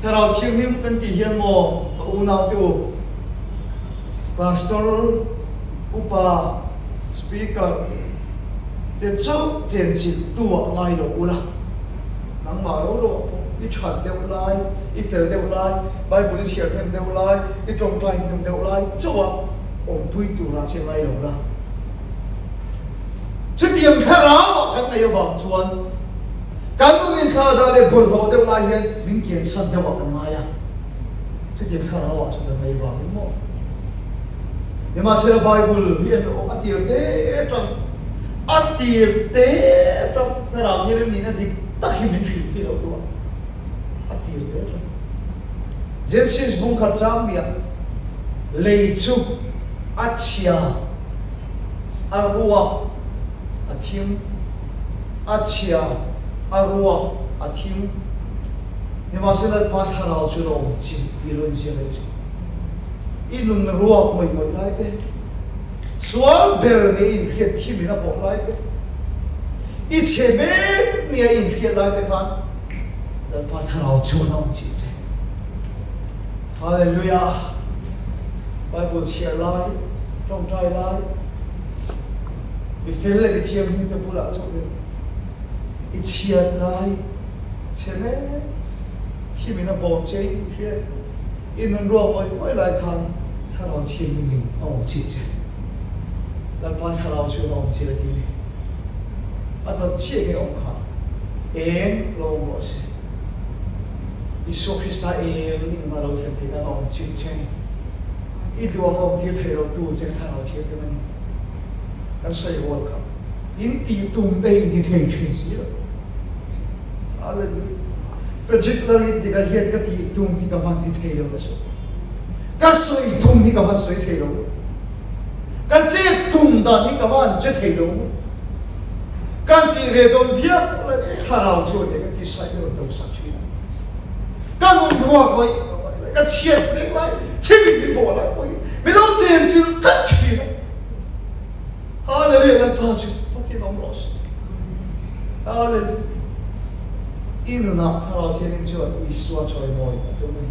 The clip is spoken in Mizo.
Thlarau Thianghlim kan tih hian maw ka unaute u, Pastor, Upa, Speaker te chauh chenchilh tu ah ngai lo ula, nangmah ro lo ah pawh i that deuh lai, i fel deuh lai, Bible i chhiar hnem deuh lai, i tawngtai hnem deuh lai chauh ah awmpui tur ah che ngai lo la. Chutiang thlarau ah kan ngaih avang chuan Kan nun inthla dah leh bawlhhlawh deuh lai hian min kiansan deuh ah kan ngai a, chutiang thlarau ah chuan kan ngaih vangin maw? Nimahsela Bible hi an awm a tir te tang, a tir te tang thlarau hian nihna dik tak hi min hrilh hi lo duh a, a tir te tang. Genesis bung khat chang nia lei chu a chhia, a ruak, a thim. A chhia, a ruak, a thim. Nimahsela Pa Thlarau chu lo awm chin ti lo inziak leh chu. I nun ruak mawih mawih lai te, sual ber nia i inhriat thim in a bawh lai te, i chhe mek nia i inhriat lai te khan Lalpa Thlarau chuan a awm chin che. Hallelujah! Bible chhiar lai, tawngtai lai, Mi fel leh mi thianghlim te bulah chuan i chhiat lai che mek thim in a bawm che in i hriat. I nun ruak ngawih ngawih lai khan Thlarau Thianghlim in a awm chih che. Lalpa Thlarau chuan a awm chih a ti ni. A dawt chiah nge awm kha eng lo awm rawh se. Isua Krista eng i nunah lo thlen theih nan a awm chih che ni. I duh ang a awm tir thei lo tu che Thlarau Thianghlim a ni. Kan sawi hawl kha in tih tum te hi in ti thei thin si lo. Hallelujah. Frederick Larit dika hian ka tih tum hi ka van ti thei lo na sawi. Ka sawi tum hi ka van sawi thei lo. Ka chet tum dan hi ka van che thei lo. Kan tih ve dawn viau lai thlarau chuan eng a ti sai ka rawn do sak thin a. Ka nun ruak mai ka chhiat mek lai thil in min bawh lai pawh hi mi lo chen chilh tlat thin a. Hallelujah Lalpa chu fakin awm rawh se. Hallelujah. I nunah Thlarau Thianghlim chuan Isua chawimawi a tum a ni.